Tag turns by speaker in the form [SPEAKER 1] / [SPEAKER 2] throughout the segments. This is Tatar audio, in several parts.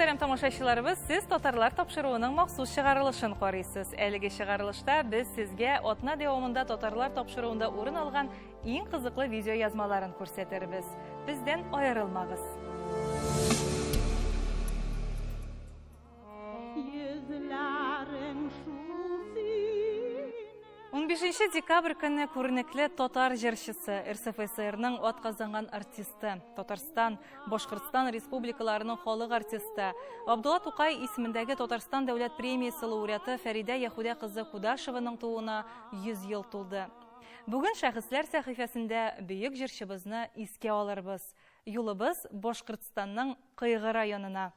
[SPEAKER 1] Мөхтәрәм тамашачыларыбыз, сез татарлар тапшыруының махсус чыгарылышын карыйсыз. Әлеге чыгарылышта без сезгә атна дәвамында татарлар тапшыруында урын алган иң кызыклы видео язмаларын күрсәтербез. Бездән аерылмагыз.
[SPEAKER 2] Йөзләрең шул синең.
[SPEAKER 1] 15 декабрь көнне күренекле татар җырчысы, РСФСРның атказанган артисты, Татарстан, Башкортстан республикаларының халык артисты, Абдулла Тукай исемендәге Татарстан дәүләт премиясе лауреаты Фәридә Яһүдә кызы Кудашеваның тууына 100 ел тулды. Бүген шәхесләр сәхифәсендә бөек җырчыбызны искә алырбыз. Юлыбыз Башкортстанның Кыйгы районына.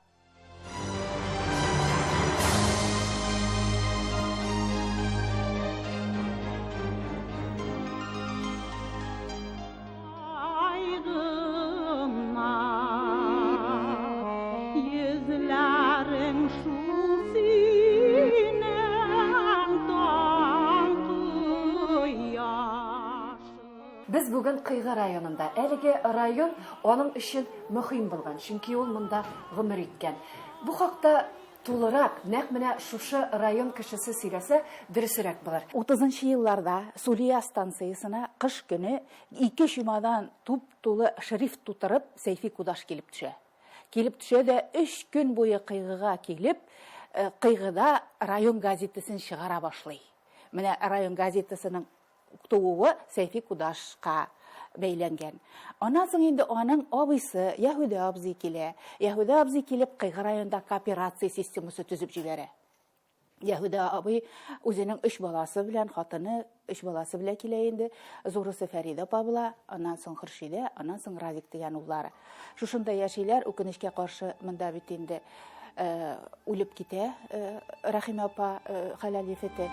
[SPEAKER 3] Без бүген Кыйгы районында. Әлеге район аның өчен мөһим булган, чөнки ул монда гомер иткән. Бу хакта тулырак нәкъ менә шушы район кешесе сөйләсә, дөресрәк булыр.
[SPEAKER 4] Утызынчы елларда Сулия станциясенә кыш көне ике чемодан туп-тулы шрифт тутырып Сәйфи Кудаш килеп төшә. Килеп төшә дә өч көн буе Кыйгыга килеп, Кыйгыда район газетасын чыгара башлый. Менә район газетасының тууы Сәйфи Кудашка бәйләнгән. Аннан соң инде аның абыйсы Яһүдә абзый килә. Яһүдә абзый килеп Кыйгы районында кооперация системасы төзеп җибәрә. Яһүдә абый үзенең өч баласы белән, хатыны өч баласы белән килә инде. Зурысы Фәридә апа була, аннан соң Хөршидә, аннан соң Радик дигән уллары. Шушында яшиләр, үкенечкә каршы монда бит инде үлеп китә Рәхимә апа хәләл ефете.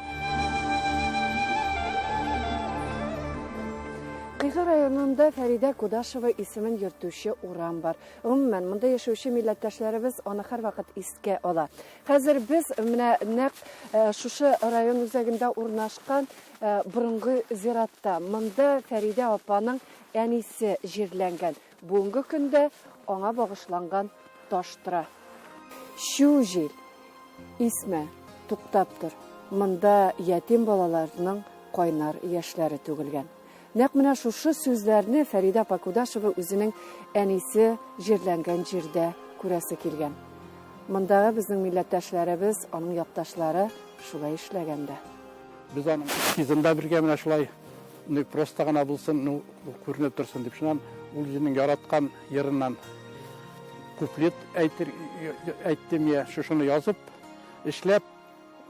[SPEAKER 3] Кыйгы районында Фәридә Кудашева исемен йөртүче урам бар. Гомумән, монда яшәүче милләттәшләребез аны һәрвакыт искә ала. Хәзер без менә нәкъ шушы район үзәгендә урнашкан борынгы зиратта. Монда Фәридә апаның әнисе җирләнгән. Бүгенге көндә аңа багышланган таш тора. Чү, җил, исмә, туктап тор, монда ятим балаларның кайнар яшьләре түгелгән. Нәкъ менә шушы сүзләрне Фәридә апа Кудашева үзенең әнисе җирләнгән җирдә күрәсе килгән. Мондагы безнең милләттәшләребез, аның якташлары шулай эшләгән дә.
[SPEAKER 5] Без аның эскизын да бергә менә шулай, ну, просто гына булсын, ну, күренеп торсын дип, шуннан ул үзенең яраткан йырыннан куплет әйтер, әйттем я, шушыны язып, эшләп,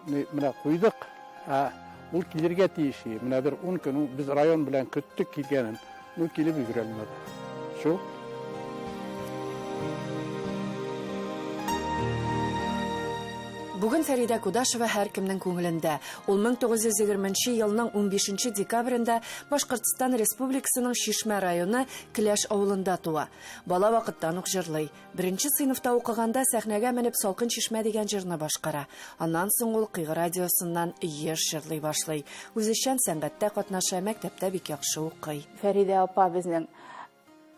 [SPEAKER 5] менә куйдык. Ә ул килергә тиеш. Менә бер 10 көн без район белән көттек килгәнен. Ну, килеп өлгерә алмады. Шул.
[SPEAKER 6] Бүген Фәридә Кудашева һәркемнең күңелендә. Ул 1920 елның 15 декабрендә Башкортстан Республикасының Чишмә районы Келәш авылында туа. Бала вакыттан ук җырлый. Беренче сыйныфта укыганда сәхнәгә менеп Салкын чишмә дигән җырны башкара. Аннан соң ул Кыйгы радиосыннан еш җырлый башлый. Үзешчән сәнгатьтә катнаша, мәктәптә бик яхшы укый.
[SPEAKER 4] Фәридә апа безнең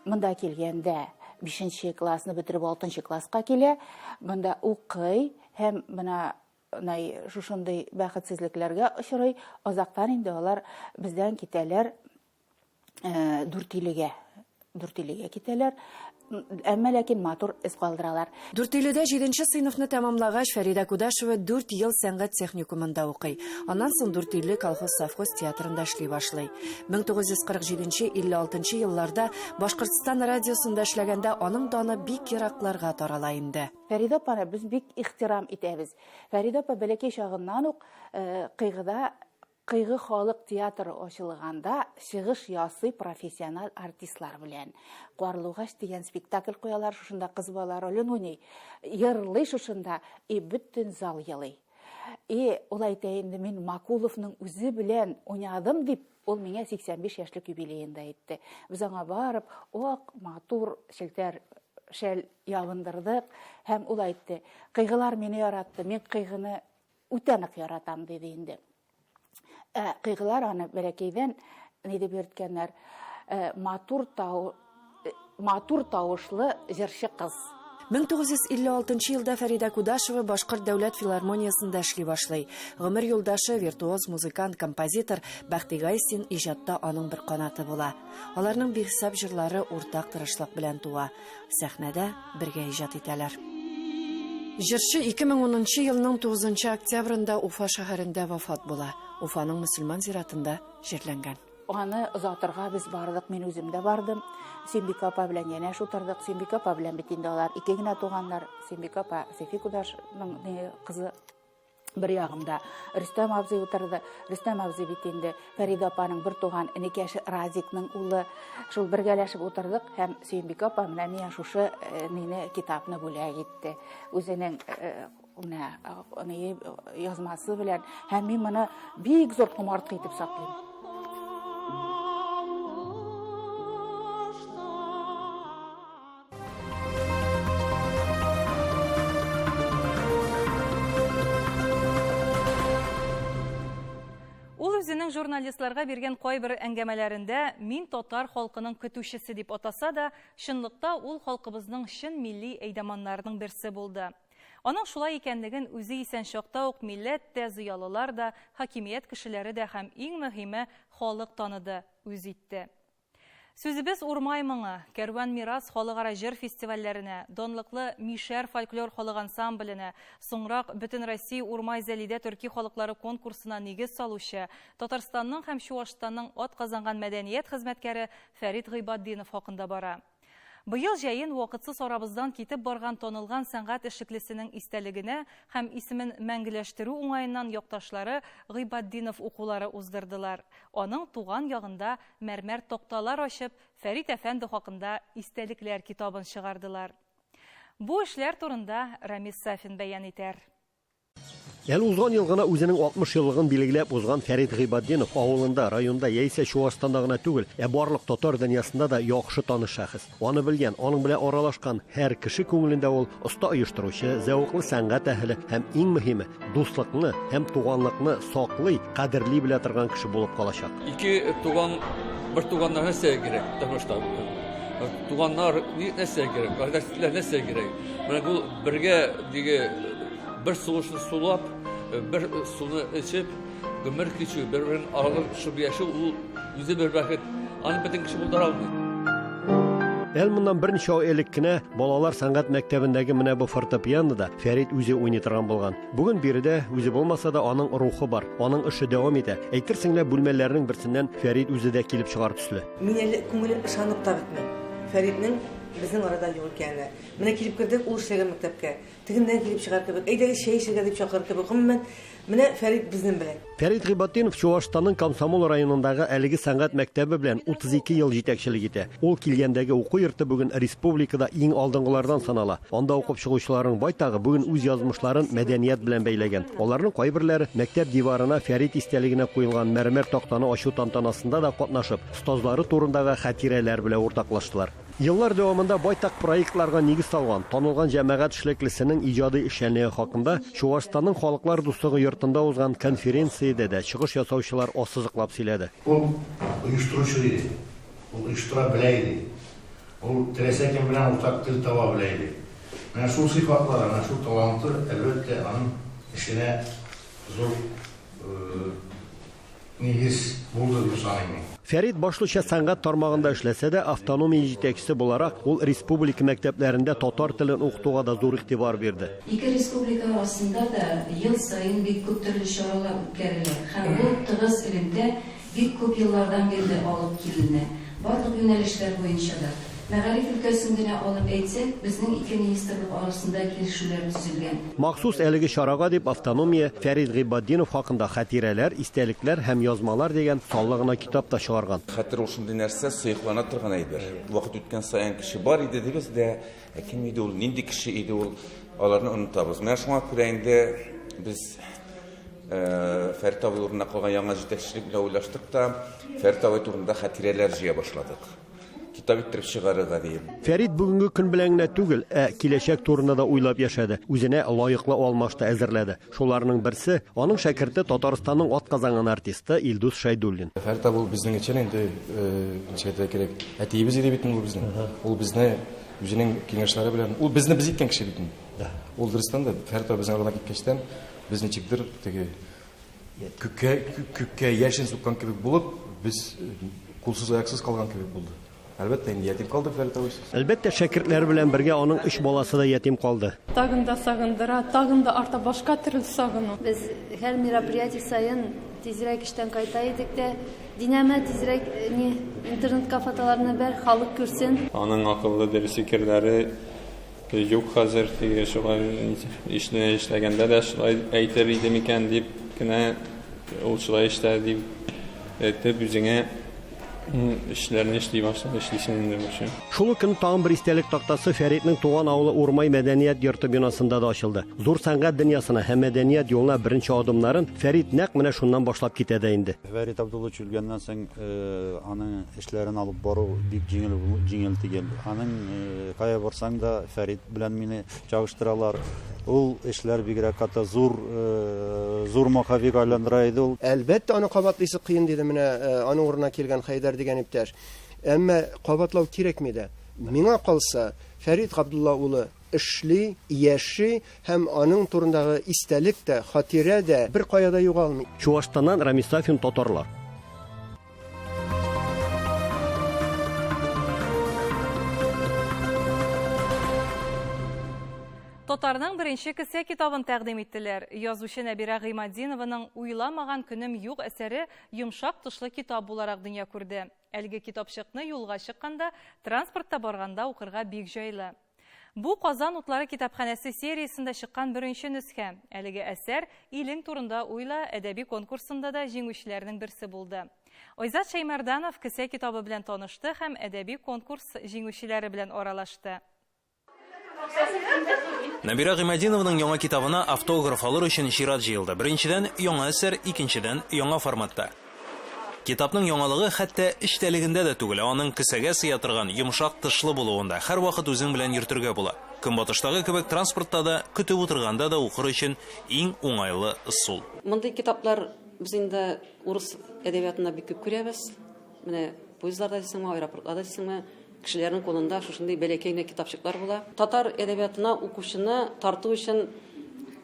[SPEAKER 4] Монда килгәндә бишенче классны бетереп алтынчы класска килә. Монда укый һәм менә шушындый бәхетсезлекләргә очрый. Азактан инде алар бездән китәләр э, Дүртилегә. Дүртилегә китәләр. Әмма ләкин матур эз калдыралар.
[SPEAKER 6] Дүртөйледә җиденче сыйныфны тәмамлагач, Фәридә Кудашева дүрт ел сәнгать техникумында укый. Аннан соң Дүртөйле колхоз-совхоз театрында эшли башлый. 1947-56 елларда Башкортстан радиосында эшләгәндә аның даны бик еракларга тарала инде.
[SPEAKER 4] Фәридә апаны без бик ихтирам итәбез. Фәридә апа бәләкәй чагыннан ук Кыйгыда Кыйгы халык театры ачылганда чыгыш ясый профессиональ артистлар белән. Карлугач дигән спектакль куялар, шушында кыз бала ролен уйный, йырлый шушында, и бөтен зал елый. И ул әйтә инде, мин Макуловның үзе белән уйнадым дип, ул миңа 85 яшьлек юбилеенда әйтте. Без аңа барып, ак, матур челтәр шәл ябындырдык һәм ул әйтте, Кыйгылар мине яратты, мин кыйгыны үтә нык яратам, диде инде. Ә кыйгылар аны бәләкәйдән ни дип йөрткәннәр? Э, матур тау э, матур тавышлы җырчы кыз.
[SPEAKER 6] 1956 елда Фәридә Кудашева Башкорт дәүләт филармониясендә эшли башлый. Гомер юлдашы, виртуоз музыкант, композитор Бәхти Гайсин иҗатта аның бер канаты була. Аларның бихисап җырлары уртак тырышлык белән туа. Сәхнәдә бергә иҗат итәләр. Җырчы 2010 елның 9 октябрендә Уфа шәһәрендә вафат була. Уфаның мөселман зиратында җирләнгән.
[SPEAKER 4] Аны озатырга без бардык, мин үзем дә бардым. Сөембикә апа белән янәш утырдык. Сөембикә апа белән бит инде алар ике генә туганнар. Сөембикә апа Сәйфи Кудашның кызы. Бер ягымда Рөстәм абзый утырды. Рөстәм абзый бит инде Фәридә апаның бер туган энекәше Разикның улы. Шул бергәләшеп утырдык һәм Сөембикә апа менә миңа шушы э, мине китапны бүләк итте. Үзенең э, Менә ни язмасы белән һәм мин моны бик зур комарткы итеп саклыйм.
[SPEAKER 1] Ул үзенең журналистларга биргән кайбер әңгәмәләрендә мин татар халкының көтүчесе дип атаса да, чынлыкта ул халкыбызның чын милли әйдаманнарының берсе булды. Аның шулай икәнлеген үзе исән чакта ук милләт тә, зыялылар да, хакимият кешеләре дә һәм, иң мөһиме, халык таныды, үз итте. Сүзебез Урмай моңы, Кәрван мирас халыкара җыр фестивальләренә, данлыклы Мишәр фольклор халык ансамбленә, соңрак Бөтенроссия Урмай Зәлидә төрки халыклары конкурсына нигез салучы, Татарстанның һәм Чуашстанның атказанган мәдәният хезмәткәре Фәрит Гыйбатдинов хакында бара. Быел җәен вакытсыз арабыздан китеп барган танылган сәнгать эшлеклесенең истәлегенә һәм исемен мәңгеләштерү уңаеннан якташлары Гыйбатдинов укулары уздырдылар. Аның туган ягында мәрмәр такталар ачып, Фәрит әфәнде хакында истәлекләр китабын чыгардылар. Бу эшләр турында Рамис Сафин бәян итәр.
[SPEAKER 7] Әле узган ел гына үзенең 60 еллыгын билгеләп узган Фәрит Гыйбатдинов авылында, районда яисә Чуашстанда гына түгел, ә барлык татар дөньясында да яхшы таныш шәхес. Аны белгән, аның белән аралашкан һәр кеше күңелендә ул оста оештыручы, зәвыклы сәнгать әһеле һәм иң мөһиме, дуслыкны һәм туганлыкны саклый, кадерли белә торган кеше булып калачак.
[SPEAKER 8] Ике туган, бер туганнар нәрсәгә кирәк тормышта? Туганнар нәрсәгә кирәк? Кардәшлекләр нәрсәгә кирәк? Менә бу бергә диге Бер сулышны сулап, бер суны эчеп, гомер кичү, бер-берен аралашып яшәү ул үзе бер бәхет. Аны бөтен кеше булдыра алмый.
[SPEAKER 7] Әле моннан берничә ай элек кенә балалар сәнгать мәктәбендәге менә бу фортепианода Фәрит үзе уйный торган булган. Бүген биредә үзе булмаса да аның рухы бар, аның эше дәвам итә. Әйтерсең лә бүлмәләрнең берсеннән Фәрит үзе дә килеп чыгар төсле.
[SPEAKER 9] Мин әле күңелем ышанып та бетми, Фәритнең безнең арада юк икәненә. Менә килеп кердек ул эшләгән мәктәпкә. Тегеннән килеп чыгар кебек, әйдәгез чәй эчәргә дип чакырыр кебек. Гомумән, менә Фәрит безнең белән.
[SPEAKER 7] Фәрит Гыйбатдинов Чуашстанның Комсомол районындагы әлеге сәнгать мәктәбе белән 32 ел җитәкчелек итә. Ул килгәндәге уку йорты бүген республикада иң алдынгылардан санала. Анда укып чыгучыларның байтагы бүген үз язмышларын мәдәният белән бәйләгән. Аларның кайберләре мәктәп диварына Фәрит истәлегенә куелган мәрмәр тактаны ачу тантанасында да катнашып, остазлары турындагы хатирәләр белән уртаклаштылар. Еллар дәвамында байтак проектларга нигез салган, танылган җәмәгать эшлеклесенең иҗади эшчәнлеге хакында Чуашстанның Халыклар дуслыгы йортында узган конференциядә дә чыгыш ясаучылар ассызыклап сөйләде.
[SPEAKER 10] Ул оештыручы иде, ул оештыра белә иде, ул теләсә кем белән уртак тел таба белә иде. Менә шул сыйфатлары, менә шул таланты, әлбәттә, аның эшенә зур Нигез булды дип саныйм мин.
[SPEAKER 7] Фәрит башлыча сәнгать тармагында эшләсә дә, автономия җитәкчесе буларак, ул республика мәктәпләрендә татар телен укытуга да зур игътибар бирде.
[SPEAKER 11] Ике республика арасында да ел саен бик күп төрле чаралар үткәрелә һәм бу тыгыз элемтә бик күп еллардан бирле алып киленә. Барлык юнәлешләр буенча да. Мәгариф өлкәсен генә алып әйтсәк, безнең ике министрлык арасында килешүләр төзелгән.
[SPEAKER 7] Махсус әлеге чарага дип автономия Фәрит Гыйбатдинов хакында хатирәләр, истәлекләр һәм язмалар дигән саллы гына китап та чыгарган.
[SPEAKER 12] Хәтер ул шундый нәрсә, сыеклана торган әйбер. Вакыт үткән саен кеше бар иде дибез дә, ә кем иде ул, нинди кеше иде ул, аларны онытабыз. Менә шуңа күрә инде без Фәрит абый урынына калган яңа җитәкчелек белән уйлаштык та, Фәрит абый турында хатирәләр җыя башладык. Китап иттереп чыгарырга диеп.
[SPEAKER 7] Фәрит бүгенге көн белән генә түгел, ә киләчәк турында да уйлап яшәде. Үзенә лаеклы алмаш та әзерләде. Шуларның берсе, аның шәкерте Татарстанның атказанган артисты Илдус Шәйдуллин.
[SPEAKER 13] Фәрит абый ул безнең өчен инде, ничек әйтергә кирәк, әтиебез иде бит инде ул безнең. Ул безне үзенең киңәшләре белән, ул безне без иткән кеше бит инде. Ул дөрестән дә, Фәрит абый безнең арадан киткәчтән, без ничектер теге күккә, күккә яшен суккан кебек булып, без кулсыз-аяксыз калган кебек булды. Әлбәттә, инде ятим калды Фәрит абыйсыз.
[SPEAKER 7] Әлбәттә, шәкертләре белән бергә аның өч баласы да ятим калды.
[SPEAKER 14] Тагын да сагындыра, тагын да арта башка төрле сагыну.
[SPEAKER 15] Без һәр мероприятие саен тизрәк эштән кайта идек тә, Динәмә тизрәк ни, интернетка фотоларны бәр, халык күрсен.
[SPEAKER 16] Аның акыллы дөрес фикерләре юк хәзер, теге шулай эшне эшләгәндә дә шулай әйтер иде микән дип кенә ул шулай эшләде дип әйтеп үзеңә эшләрне эшли башлап эшлисең инде бу.
[SPEAKER 7] Шул ук көнне тагын бер истәлек тактасы Фәритнең туган авылы Урмай мәдәният йорты бинасында да ачылды. Зур сәнгать дөньясына һәм мәдәният юлына беренче адымнарын Фәрит нәкъ менә шуннан башлап китә дә инде.
[SPEAKER 17] Фәрит Абдуллович үлгәннән соң аның эшләрен алып бару бик җиңел җиңел түгел. Аның кая барсаң да Фәрит белән мине чагыштыралар. Ул эшләр бигрәк каты зур зур маховик айландыра иде ул.
[SPEAKER 18] Әлбәттә, аны кабатлыйсы кыен, диде менә аның урынына килгән Хәйдәр дигән иптәш. Әмма кабатлау кирәкми дә. Миңа калса, Фәрит Габдулла улы эшли, яши һәм аның турындагы истәлек тә, хатирә дә беркая да югалмый.
[SPEAKER 7] Чуашстаннан Рамис Сафин, Татарлар.
[SPEAKER 1] Татарның беренче кесә китабын тәкъдим иттеләр. Язучы Нәбирә Гыйматдинованың Уйламаган көнем юк әсәре йомшак тышлы китап буларак дөнья күрде. Әлеге китапчыкны юлга чыкканда, транспортта барганда укырга бик җайлы. Бу Казан утлары китапханәсе сериясендә чыккан беренче нөсхә. Әлеге әсәр Илең турында уйла әдәби конкурсында да җиңүчеләрнең берсе булды. Айзат Шәймәрданов кесә китабы белән танышты һәм әдәби конкурс җиңүчеләре белән аралашты.
[SPEAKER 19] Нәбирә Гыймадинованың яңа китабына автограф алыр өчен чират җыелды. Беренчедән, яңа әсәр, икенчедән, яңа форматта. Китапның яңалыгы хәтта эчтәлегендә дә түгел, ә аның кесәгә сыя торган йомшак тышлы булуында, һәрвакыт үзең белән йөртергә була. Көнбатыштагы кебек транспортта да, көтеп утырганда да укыр өчен иң уңайлы ысул.
[SPEAKER 20] Мондый китаплар без инде урыс әдәбиятында бик күп күрәбез. Менә поездларда дисеңме, аэропортларда дисеңме, кешеләрнең кулында шушындый бәләкәй генә китапчыклар була. Татар әдәбиятына укучыны тарту өчен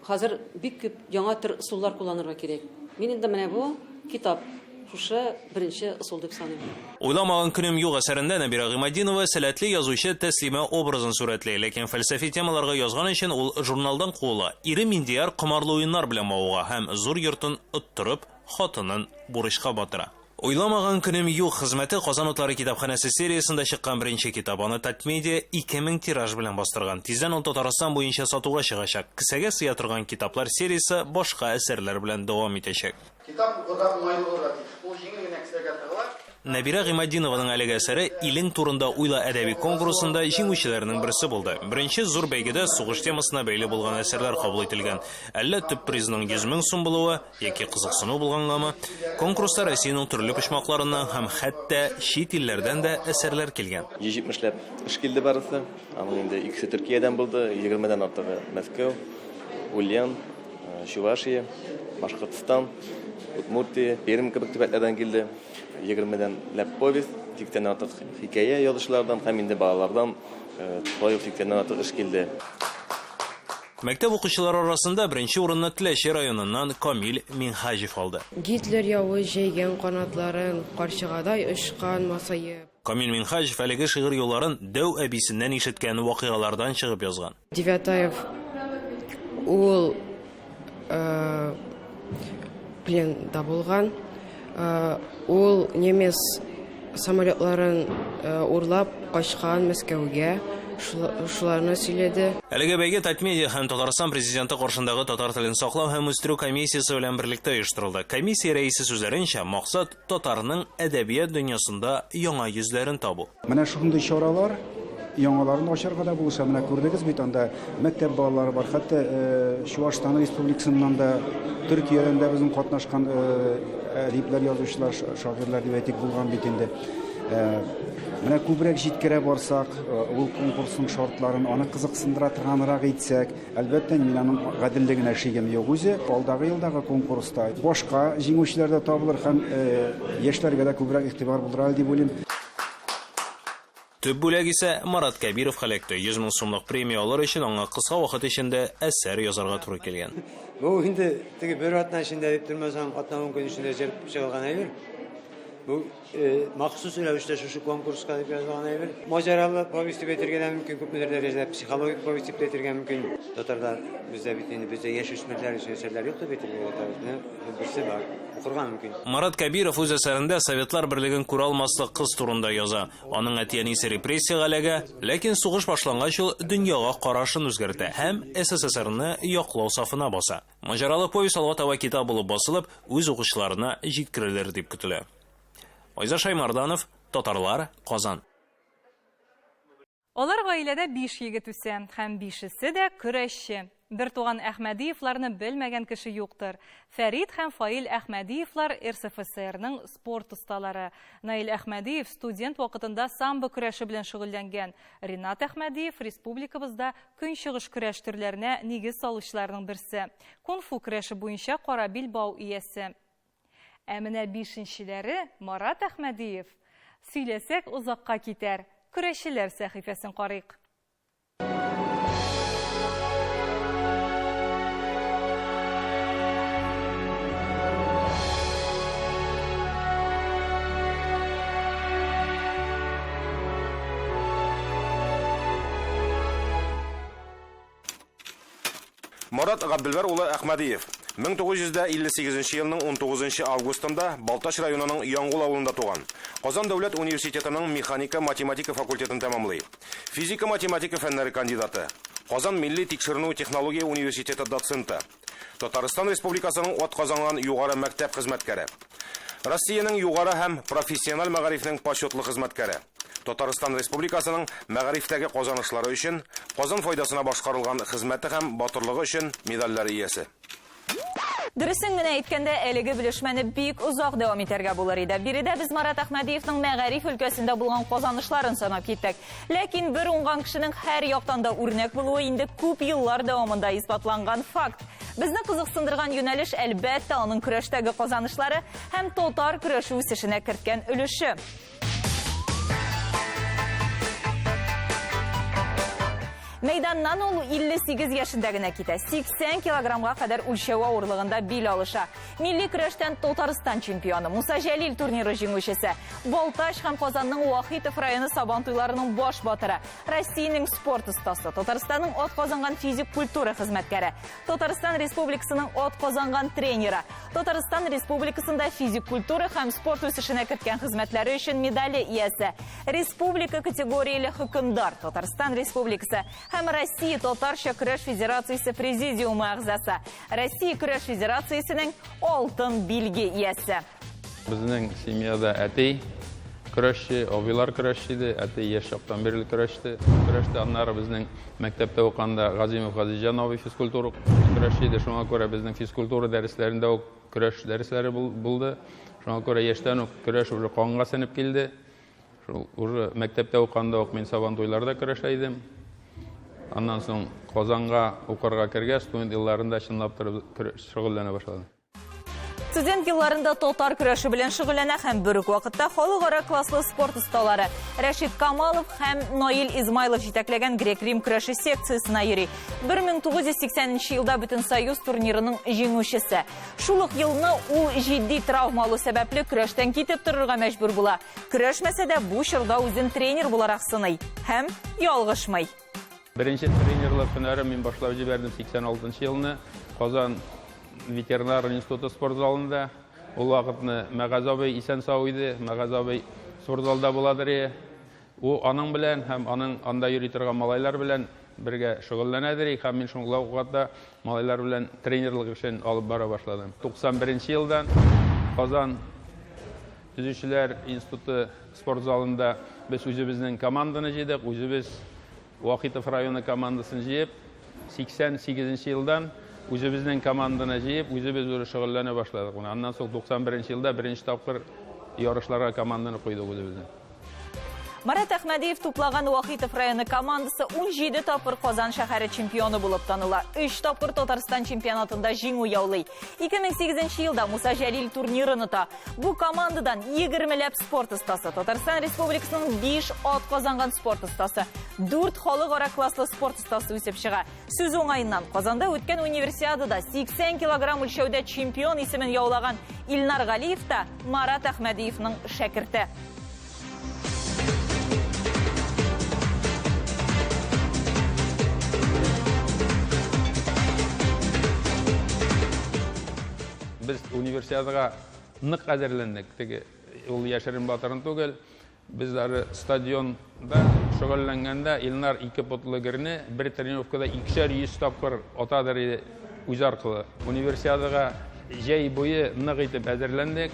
[SPEAKER 20] хәзер бик күп яңа төр ысуллар кулланырга кирәк. Мин инде менә бу китап шушы беренче ысул дип саныйм.
[SPEAKER 19] Уйламаган көнем юк әсәрендә Нәбирә Гыйматдинова сәләтле язучы Тәслимә образын сурәтли, ләкин фәлсәфи темаларга язган өчен ул журналдан куыла. Ире Миндияр комарлы уеннар белән мавыга һәм зур йортын оттырып, хатынын бурычка батыра. Уйламаган көнем юк хезмәте Казан утлары китапханәсе сериясендә чыккан беренче китап. Аны Татмедиа 2000 тираж белән бастырган. Тиздән ул Татарстан буенча сатуга чыгачак. Кесәгә сыя торган китаплар сериясе башка әсәрләр белән дәвам итәчәк.
[SPEAKER 21] Китап укырга уңайлы булырга тиеш. Ул җиңел генә кесәгә тыгыла.
[SPEAKER 19] Нәбирә Гыйматдинованың әлеге әсәре Илең турында уйла әдәби конкурсында җиңүчеләрнең берсе булды. Беренче зур бәйгедә сугыш темасына бәйле булган әсәрләр кабул ителгән. Әллә төп призның 100 мең сум булуы, яки кызыксыну булгангамы, конкурста Россиянең төрле почмакларыннан һәм хәтта чит илләрдән дә әсәрләр килгән.
[SPEAKER 22] 170 ләп эш килде барысы. Аның инде икесе Төркиядән булды, 20дән артыгы Мәскәү, Ульян, Чувашия, Башкортстан, Удмуртия, Пермь кебек төбәкләрдән килде. 20дән ләп повесть, 80 артык хикәя язучылардан һәм инде балалардан шулай ук 80 артык эш килде.
[SPEAKER 19] Мәктәп укучылары арасында беренче урынны Теләче районыннан Камил Минһаҗев алды.
[SPEAKER 23] Гитлер явы җәйгән канатларын, Карчыгадай очкан масаеп.
[SPEAKER 19] Камил Минһаҗев әлеге шигырь юлларын дәү әбисеннән ишеткән вакыйгалардан чыгып язган.
[SPEAKER 23] Девятаев ул пленда булган. Ул немец самолетларын урлап качкан Мәскәүгә, шуларны сөйләде.
[SPEAKER 19] Әлеге бәйге Татмедиа һәм Татарстан Президенты каршындагы татар телен саклау һәм үстерү комиссиясе белән берлектә оештырылды. Комиссия рәисе сүзләренчә, максат татарның әдәбият дөньясында яңа йөзләрен табу.
[SPEAKER 24] Менә шундый чаралар яңаларын ачарга да булыша. Менә күрдегез бит, анда мәктәп балалары бар, хәтта Чуашстан республикасыннан да, Төркиядән дә безнең катнашкан әдипләр, язучылар, шагыйрьләр дип әйтик, булган бит инде. Менә күбрәк җиткерә барсак, ул конкурсның шартларын, аны кызыксындыра торганрак итсәк, әлбәттә, мин аның гаделлегенә шигем юк үзе. Алдагы елдагы конкурста башка җиңүчеләр дә табылыр һәм яшьләргә дә күбрәк игътибар булыр әле дип уйлыйм.
[SPEAKER 19] Төп бүләк исә Марат Кәбировка эләкте. 100 мең сумлык премия алыр өчен аңа кыска вакыт эчендә әсәр язарга туры килгән.
[SPEAKER 2] Бу инде теге бер атна эчендә дип тормасаң, атна-ун көн эчендә җырып чыгылган әйбер. Бу э, махсус рәвештә шушы конкурска дип язылган әйбер. Маҗаралы повесть дип әйтергә дә мөмкин, күпмедер дәрәҗәдә психологик повесть дип тә әйтергә мөмкин. Татарда бездә бит инде бездә яшүсмерләр өчен әсәрләр юк дип әйтергә була. Берсе бар. Укырга мөмкин.
[SPEAKER 19] Марат Кәбиров үз әсәрендә Советлар Берлеген күрә алмаслык кыз турында яза. Аның әти-әнисе репрессиягә эләгә, ләкин сугыш башлангач ул дөньяга карашын үзгәртә һәм СССРны яклау сафына баса. Маҗаралы повесть алга таба китап булып басылып, үз укучыларына җиткерелер дип көтелә. Айза Шаймарданов, Татарлар, Казан.
[SPEAKER 1] Алар гаиләдә биш егет үсә һәм бишесе дә көрәшче. Бертуган Әхмәдиевларны белмәгән кеше юктыр. Фәрит һәм Фаил Әхмәдиевлар РСФСРның спорт осталары. Наил Әхмәдиев студент вакытында самбо көрәше белән шөгыльләнгән. Ринат Әхмәдиев республикабызда көнчыгыш көрәш төрләренә нигез салучыларның берсе. Кунг-фу көрәше буенча кара билбау иясе. Ә менә бишенчеләре Марат Әхмәдиев. Сөйләсәк, озакка китәр. Көрәшчеләр сәхифәсен карыйк.
[SPEAKER 3] Марат Габделбәр улы Әхмәдиев 1958 елның 19 августында Балтач районының Яңгул авылында туган. Казан дәүләт университетының механика-математика факультетын тәмамлый. Физика-математика фәннәре кандидаты. Казан милли тикшеренү технология университеты доценты. Татарстан Республикасының атказанган югары мәктәп хезмәткәре. Россиянең югары һәм профессиональ мәгарифнең почетлы хезмәткәре. Татарстан Республикасының мәгарифтәге казанышлары өчен, Казан файдасына башкарылган хезмәте һәм батырлыгы өчен медальләр иясе.
[SPEAKER 5] Дөресен генә әйткәндә, әлеге белешмәне бик озак дәвам итәргә булыр иде. Биредә без Марат Әхмәдиевның мәгариф өлкәсендә булган казанышларын санап киттек. Ләкин бер уңган кешенең һәр яктан да үрнәк булуы инде күп еллар дәвамында исбатланган факт. Безне кызыксындырган юнәлеш, әлбәттә, аның көрәштәге казанышлары һәм татар көрәше үсешенә керткән өлеше. Мәйданнан ул 58 яшендә генә китә. 80 килограммга кадәр үлчәү авырлыгында бил алыша. Милли көрәштән Татарстан чемпионы, Муса Җәлил турниры җиңүчесе, Балтач һәм Казанның Вахитов районы Сабантуйларының баш батыры, Россиянең спорт остасы, Татарстанның атказанган физик культура хезмәткәре, Татарстан Республикасының атказанган тренеры, Татарстан Республикасында физик культура һәм спорт үсешенә керткән хезмәтләре өчен медале иясе, республика категорияле хөкемдар, Татарстан Республикасы һәм Россия татарча көрәш федерациясе президиумы әгъзасы, Россия көрәш федерациясенең алтын билге иясе.
[SPEAKER 16] Безнең семьяда әти көрәшче, абыйлар көрәшче иде. Әти яшь чактан бирле көрәште. Көрәште. Аннары безнең Мәктәптә укыганда Газимов Газизҗан абый физкультура көрәшче иде. Шуңа күрә безнең физкультура дәресләрендә үк көрәш дәресләре булды. Шуңа күрә яшьтән үк көрәш уже канга сеңеп килде. Шул уже мәктәптә укыганда ук мин Сабантуйларда көрәшә идем. Аннан соң Казанга укырга кергәч, студент елларында чынлап торып шөгыльләнә башладым.
[SPEAKER 5] Студент елларында татар көрәше белән шөгыльләнә һәм бер үк вакытта халыкара класслы спорт осталары Рәшит Камалов һәм Наил Измайлов җитәкләгән грек-рим көрәше секциясенә йөри. 1980 елда Бөтенсоюз турнирының җиңүчесе. Шул ук елны ул җитди травма алу сәбәпле көрәштән китеп торырга мәҗбүр була. Көрәшмәсә дә бу чорда үзен тренер буларак сыный һәм ялгышмый.
[SPEAKER 16] Беренче тренерлык һөнәрен мин башлап җибәрдем 86 нчы елны Казан ветеринар институты спорт залында. Ул вакытны Мәгаз абый исән-сау иде. Мәгаз абый спортзалда буладыр иде. Ул аның белән һәм аның анда йөри торган малайлар белән бергә шөгыльләнәдер иде. Һәм мин шул вакытта малайлар белән тренерлык эшен алып бара башладым. 91 нче елдан Казан төзүчеләр институты спорт залында без үзебезнең команданы җыйдык, үзебез Вахитов районы командасын җыеп, 88 нче елдан үзебезнең команданы җыеп, үзебез уже шөгыльләнә башладык. Менә аннан соң 91 нче елда беренче тапкыр ярышларга команданы куйдык үзебезнең.
[SPEAKER 5] Марат Әхмәдиев туплаган Вахитов районы командасы 17 тапкыр Казан шәһәре чемпионы булып таныла. 3 тапкыр Татарстан чемпионатында җиңү яулый. 2008 елда Муса Җәлил турнирын ота. Бу командадан 20 ләп спорт остасы, Татарстан Республикасының 5 ат казанган спорт остасы, 4 халыкара класслы спорт остасы үсеп чыга. Сүз уңаеннан, Казанда үткән универсиадада 80 килограмм үлчәүдә чемпион исемен яулаган Илнар Галиев та Марат Әхмәдиевның шәкерте.
[SPEAKER 16] Без универсиадага нык әзерләндек. Теге ул яшерен батырын түгел. Без даже стадионда шөгыльләнгәндә Илнар ике потлы герне бер тренировкада икешәр йөз тапкыр атадыр иде үз аркылы. Универсиадага җәй буе нык итеп әзерләндек.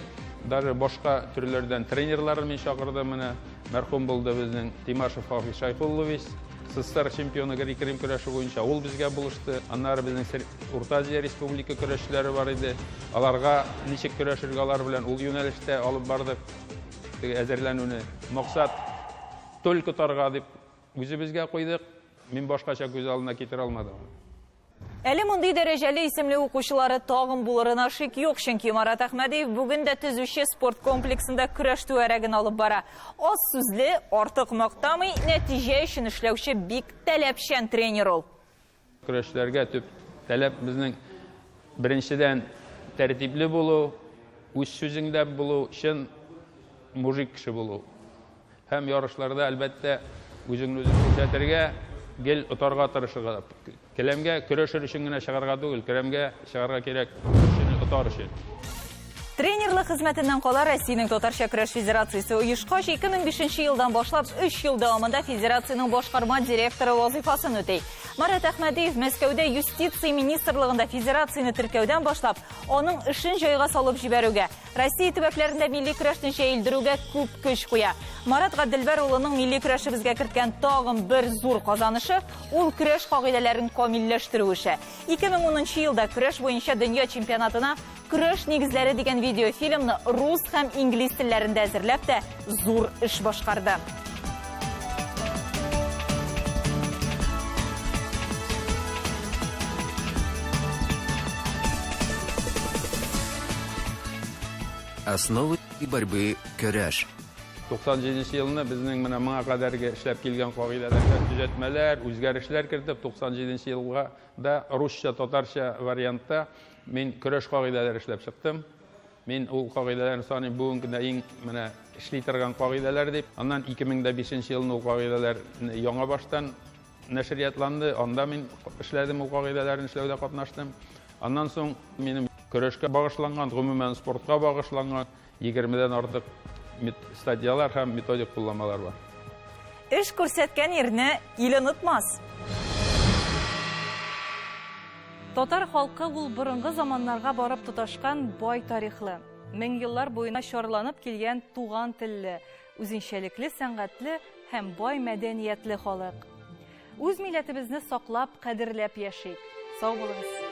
[SPEAKER 16] Даже башка төрләрдән тренерларын мин чакырдым. Менә мәрхүм булды безнең Тимашев Хафиз Шайхуллович, СССР чемпионы грек-рим көрәше буенча ул безгә булышты. Аннары безнең Урта Азия республика көрәшчеләре бар иде. Аларга ничек көрәшергә алар белән ул юнәлештә алып бардык. Теге әзерләнүне. Максат только тарга дип үзебезгә куйдык. Мин башкача күз алдына китерә алмадым.
[SPEAKER 5] Әле мондый дәрәҗәле исемле укучылары тагын булырына шик юк, чөнки Марат Әхмәдиев бүген дә төзүче спорт комплексында көрәш түгәрәген алып бара. Аз сүзле, артык мактамый, нәтиҗә өчен эшләүче бик таләпчән тренер ул.
[SPEAKER 16] Көрәшчеләргә төп таләп безнең беренчедән тәртипле булу, үз сүзеңдә булу, чын мужик кеше булу. Һәм ярышларда, әлбәттә, үзеңне үзең күрсәтергә, гел отарга тырышырга. Келәмгә көрәшер өчен генә чыгарга түгел, келәмгә чыгарга кирәк көрәшчене отар өчен.
[SPEAKER 5] Тренерлык хезмәтеннән кала Россиянең татарча көрәш федерациясе оешкач, 2005 елдан башлап 3 ел дәвамында федерациянең башкарма директоры вазыйфасын үти. Марат Әхмәдиев Мәскәүдә юстиция министрлыгында федерацияне теркәүдән башлап, аның эшен җайга салып җибәрүгә, Россия төбәкләрендә милли көрәшне җәелдерүгә күп көч куя. Марат Габделбәр улының милли көрәшебезгә керткән тагын бер зур казанышы ул көрәш кагыйдәләрен камилләштерү эше. 2010 елда көрәш буенча дөнья чемпионатына Көрәш нигезләре дигән видеофильмны рус һәм инглиз телләрендә әзерләп тә зур эш башкарды.
[SPEAKER 4] Основы борьбы көрәш.
[SPEAKER 16] 97 елны безнең менә моңа кадәрге эшләп килгән кагыйдәләргә төзәтмәләр, үзгәрешләр кертеп, 97 елга да русча, татарча вариантта мин көрәш кагыйдәләре эшләп чыктым. Мин ул кагыйдәләрне саныйм бүгенге көндә иң менә эшли торган кагыйдәләр дип. Аннан 2005 елны ул кагыйдәләр яңа баштан нәшриятланды. Анда мин эшләдем, ул кагыйдәләрне эшләүдә катнаштым. Аннан соң минем көрәшкә багышланган, гомумән спортка багышланган 20-дән артык статьялар һәм методик кулланмалар бар.
[SPEAKER 5] Эш күрсәткән ирне ил онытмас.
[SPEAKER 1] Татар халкы ул борынгы заманнарга барып тоташкан бай тарихлы, мең еллар буена чарланып килгән туган телле, үзенчәлекле сәнгатьле һәм бай мәдәниятле халык. Үз милләтебезне саклап, кадерләп яшик. Сау булыгыз!